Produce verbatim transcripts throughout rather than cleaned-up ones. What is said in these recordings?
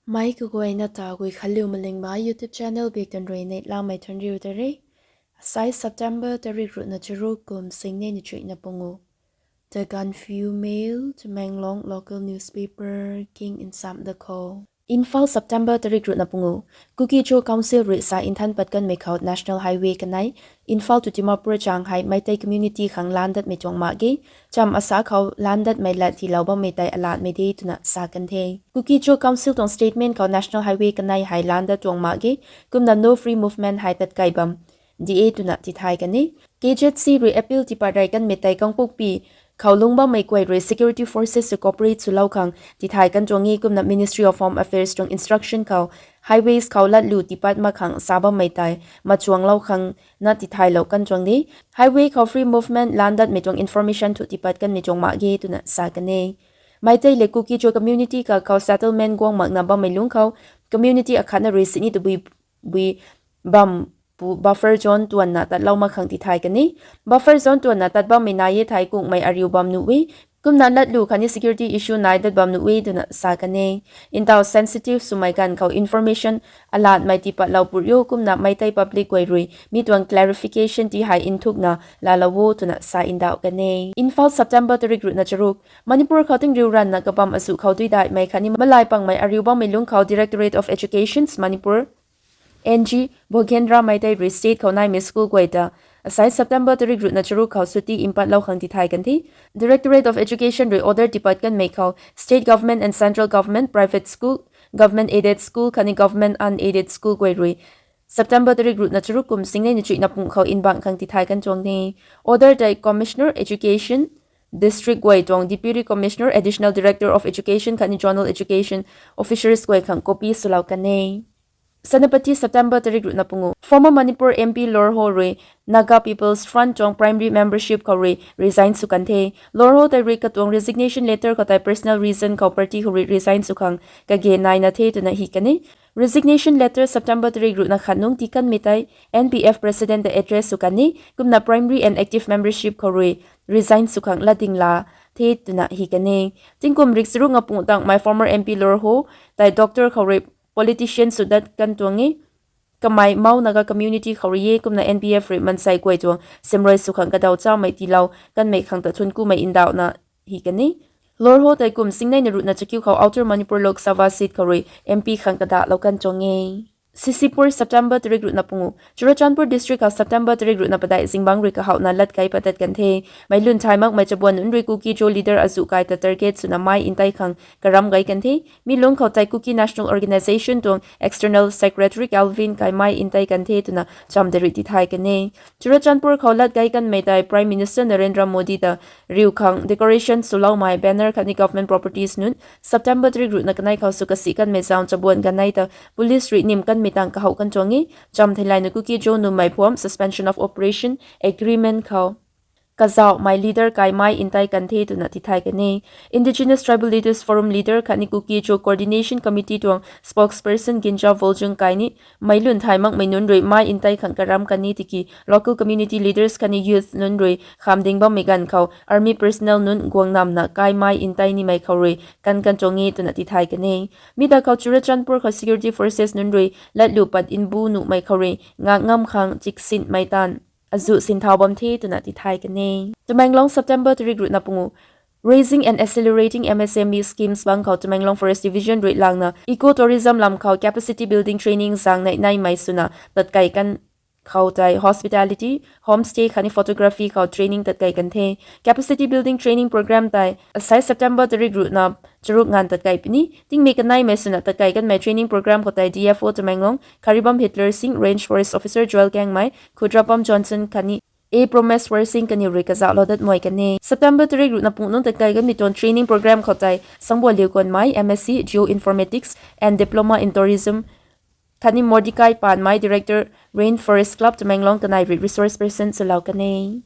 Mei kaguayna ta Guikhanliu Malingmei YouTube channel bik tan rui neihlamei thuanriu ta re. Asai September tarik ruhna charuk kum singnei na chuihna pungu. The Gaanphiu Mail, Tamenglong local newspaper king nsam da khou. Imphal, September tarik ruhna pungu. Kuki-Zo Council rui sa nthan pat kanmei khou National Highway kanei, Imphal to Dimapur chang hei Meitei community khang landatmei tuang mak ge. Cham asa khou landatmei lat tiilou bammei tei alatmei de twna sa kan the. Kuki-Zo Council tuang statement khou National Highway kanei hei landat tuang mak ge. Kumna no free movement hei tatkai bam de twna tithay kan e. K Z C rui appeal tipat rey kanmei tei Kangpokpi khou lungc bammei guay rui security forces rui cooperate swlou khang tithay kan tuang e. Kumna Ministry of Home Affairs tuang instruction khou highways khou latlu tipat mak khang sa bammei tei machuanglou khang na tithaylou kan tuang de. Highway khou free movement landatmei tuang information thu tipat kanmei tuang mak ge twna sa kan e. Meitei le Kuki-Zo community kakhou settlement guang makna bammei lungc khou community akhatna rui sini tabui bui bam pu buffer zone tuanna tatlou mak khang tithay kan e. Buffer zone tuanna tat bammei nai e thei kungmei ariu bam nuh e. Kumna latlu khatni security issue nai dat bam nuh e twna sa kan e. Ntau sensitive swmei ganv khou information alatmei tipatlou put rio kumna Meitei public guay rui mi tuang clarification ti hei nthukna laalou o twna sa ndauh kan e. Imphal, September tarik ruhna charuk. Manipur khou tingriu ranna kabam azuh khou duidaihmei khatni malai pangmei ariu bammei lungc khou Directorate of Education's Manipur N G Bhogendra Meitei rui state khou naimei school guay ta asai September tarik ruhna charuk khou chutti mpatlou khang tithay kan the. Directorate of Education rui order tipat kanmei khou state government and central government, private school, government aided school khatni government unaided school guay rui September tarik ruhna charuk kum singnei na chuihna pung khou nbang khang tithay kan tuang the. Order tei Commissioner Education, District guay tuang Deputy Commissioner, Additional Director of Education khatni Zonal Education Officers guay khang copy swlou kan e. Senapati, September tarik ruhna pungu. Former Manipur M P Lorho rui Naga People's Front tuang primary membership khou rui resign sw kan the. Lorho tei rui katuang resignation letter khou tei personal reason khou party khou rui resign sw khang kage naina the twna hi kan e. Resignation letter September tarik ruhna khat nungc tii kanmei tei N P F president ta address sw kan e. Kumna primary and active membership khou rui resign sw khang latding la the twna hi kan e. Tingkum rik charuk nga pung tangmei former M P Lorho tei doctor khou rui politician sw dat kan tuang e. Kamei Mao Naga community khou rui e kumna N P F rui mansei guay tuang simrui sw khang kadaw chamei tiilou kanmei khang ta thuanc kumei ndauhna hi kan e. Lorho tei kum singnei na ruhna chakiu khou Outer Manipur Lok Sabha seat khou rui M P khang kadahlou kan tuang e. Sisipur, September tarik ruhna pungu. Churachandpur district khou September tarik ruhna padeih zingbangc rui kahouhna lat kai patat kan the. Meic lun thay makmei chabuan nunc rui Kuki-Zo leader azuh kai ta target swna mai ntei khang karam gai kan the. Mi lungc khou tei Kuki National Organisation tuang external secretary Calvin kai mai ntei kan the twna cham de rui tithay kan e. Churachandpur khou lat gai kanmei tei Prime Minister Narendra Modi ta riu khang decoration swloumei banner khatni government properties nunc September tarik ruhna kanei khou sw kasi kanmei zaeng chabuan ganei ta police rui nim kanmei tang kahouh kan tuang e. Cham theilayna Kuki-Zo nunmei phuam Suspension of Operation agreement khou kazauhmei leader kai mai ntei kan the twna tithay kan e. Indigenous Tribal Leaders Forum leader khatni Kuki-Zo Coordination Committee tuang spokesperson Ginza Volzung kai ni meic lun thay makmei nunc rui mai ntei khang karam kan ni tiki local community leaders khatni youth nunc rui kham ding bammei ganv khou army personnel nunc guang namna kai mai ntei nimei khou rui kan kan tuang e twna tithay kan e. Mi da khou Churachandpur khou security forces nunc rui latlu pat mbu nuhmei khou rui ngak ngam khang chiksinmei taanv azuh sinthau bam the twna tithay kan e. Tamenglong, September tarik ruhna pungu. Raising and accelerating M S M E schemes bang khou Tamenglong Forest Division rui langna eco tourism lam khou capacity building training zaeng nei neimei swna tatkai kan khou tei hospitality, homestay khatni photography khou training tatkai kan the. Capacity building training program tei asai September tarik ruhna charuk nganv tatkai puni. Tingmei kaneimei swna tatkai kanmei training program khou tei D F O Tamenglong Kharibam Hitler Singh, Range Forest Officer Joel Kangmei, Khudrapam Johnson khatni A Promeswar Singh kaniw rui kazauhlou dat mei kan e. September tarik ruhna pung nungc tatkai kanmei tuang training program khou tei Sangboliu Konmei, M S c Geoinformatics and Diploma in Tourism khatni Mordekai Panmei, Director, Rain Forest Club Tamenglong kanei rui resource person swlou kan e.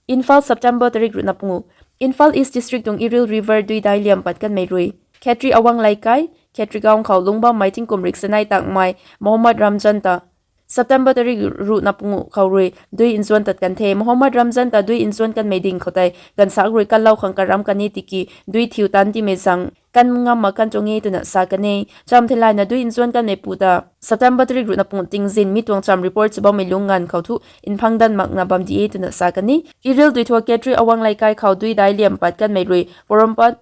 Imphal, September tarik ruhna pungu. Imphal East District tuang Iril River duidai liam pat kanmei rui Khetri Awang Leikai, Khetrigaon khou lungc bammei tingkum rik sanei tangmei Mohammad Ramzan ta September tarik ruhna pungu khou rui dui nzuan tat kan the. Mohammad Ramzan ta dui nzuan kanmei ding khou tei ganvsaekc rui kanlou khang karam kan e tiki dui thiu tan timei zaeng kan ngam mak kan tuang e twna sa kan e. Chamv theilayna dui nzuan kanmei pu ta September tarik ruhna pungu tingzin mi tuang chamv report sw bammei lungc nganv khou thu nphang dan makna bam di e twna sa kan e. Iril dui thua Ketri Awang Leikai khou dui daic liam pat kanmei rui Porompat,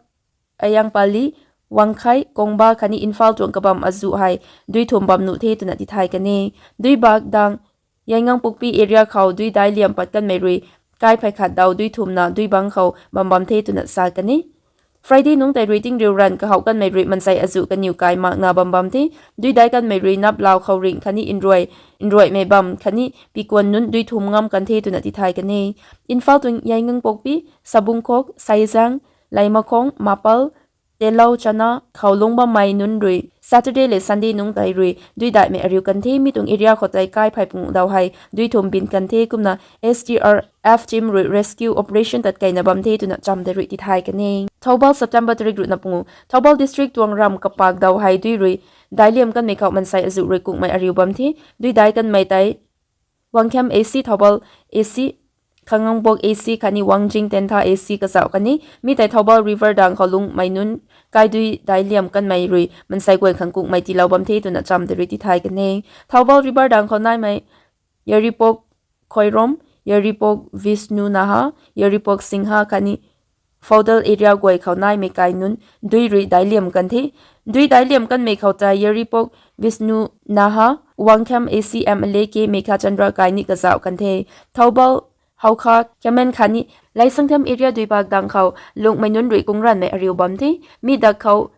Ayangpali, Wangkhai, Kongba khatni Imphal tuang kabam azuh hei dui thum bam nuh the twna tithay kan e. Dui bak dang Yaingangpokpi area khou dui daic liam pat kanmei rui kai phey khat daw dui thumna dui bangc khou bam bam the twna sa kan e. Friday nungc tei rui tingriu ranv kahouh kanmei rui mansei azuh kaniw kai makna bam bam the. Dui daic kanmei rui Naplau, Khouringh khatni Nruai, Nruaimei bam khatni Pikuan nunc dui thum ngam kan the twna tithay kan e. Imphal tuang Yaingangpokpi, Sabungkhok, Saizang, Leimakhong, Mapal, Telou, Chana khou lungc bammei nunc rui Saturday lev Sunday nungc tei rui dui daihmei ariu kan the. Mi tuang area khou tei kai phey pungu daw hei dui thum bin kan the kumna S D R F team rui rescue operation tat keyna bam the twna chamv tei rui tithay kan e. Thoubal, September tarik ruhna pungu. Thoubal district tuang ramv kapak daw hei dui rui daic liam kanmei khou mansei azuh rui kungmei ariu bam the. Dui daic kanmei tei Wangkhem A C, Thoubal A C, Khangangbok A C khatni Wangjing Tentha A C kazauh kan e. Mi tei Thoubal River dang khou lungmei nunc kai dui daic liam kanmei rui mansei guay khang kungmei tiilou bam the twna chamv tei rui tithay kan e. Thoubal River dang khou naimei Yaripok Khoirom, Yaripok Vishnu Naha, Yaripok Singha khatni Phoudal area guay khou naimei kai nunc dui rui daic liam kan the. Dui daic liam kanmei khou tei Yaripok Vishnu Naha, Wangkhem A C M L A K Meghachandra kai ni kazauh kan the. Thoubal, Haokha, Khemen khatni Laisangthem area dui bak dang khou lungmei nunc rui kungranmei ariu bam the. Mi dak khou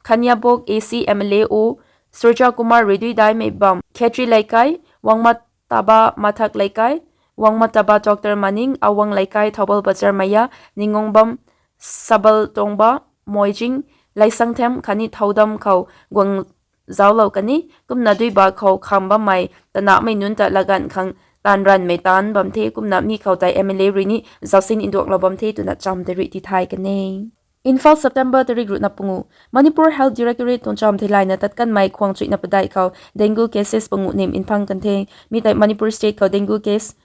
Khaniabok A C M L A O Surja Kumar rui dui daihmei bam Khetri Leikai, Wangmataba Mathak Leikai, Wangmataba Doctor Maning, Awang Leikai, Thoubal Bazar Maya, Ningongbam, Sabal Tongba, Moijing, Laisangthem khatni Thoudam khou guang zauclou kan e. Kumna dui bak khou kham bammei tanahmei nunc ta laganv khang taanv ranvmei taanv bam the. Kumna mi khou tei M L A rui ni zaucsin nduaklou bam the twna chamv tei rui tithay kan e. Imphal, September tarik ruhna pungu. Manipur Health Directorate tuang chamv theilayna tat kanmei khwang chuihna padeih khou dengue cases pungu nim nphang kan the. Mi tei Manipur state khou dengue case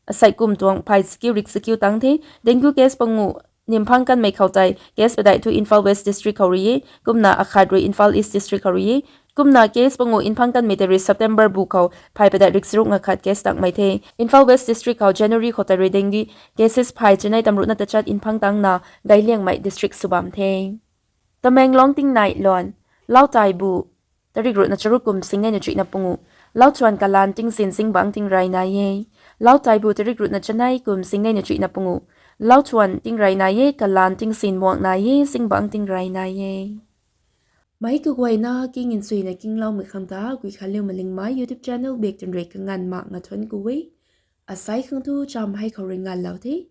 asei kum tuang phay chakiu rik chakiu tang the. Dengue case pungu nim nphang kanmei khou tei case padeih thu Imphal West District khou rui e, kumna akhat rui Imphal East District khou rui e. Kumna case pungu nphang kanmei tei rui September bu khou phay padeih rik charuk nga khat case tangmei the. Imphal West District khou January khou tei rui dengue cases phay chanei tamruhna tachat nphang tangna gayliangmei district sw bam the. Tamenglong tingnai luan, Lau Taibu, tarik ruhna charuk kum singneina chuihna pungu. Lau thuan kalan tingsin zingbangc tingrey nai e. Lau Taibu tarik ruhna chanei kum singneina chuihna pungu. Lau thuan tingrey nai e, kalan tingsin muang nai e, zingbangc tingrey nai e. Meic kaguayna king nchuina kingloumei khang ta Guikhanliu Malingmei YouTube channel bak twn rui kanganv mak nga thuanc ku e. Asei khang thu chamv hei khou rui nganvlou the.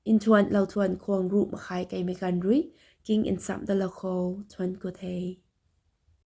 Nthuan lou thuan khwang ruh makhai keimei ganv rui king nchamh dalou khou thuanc ku the.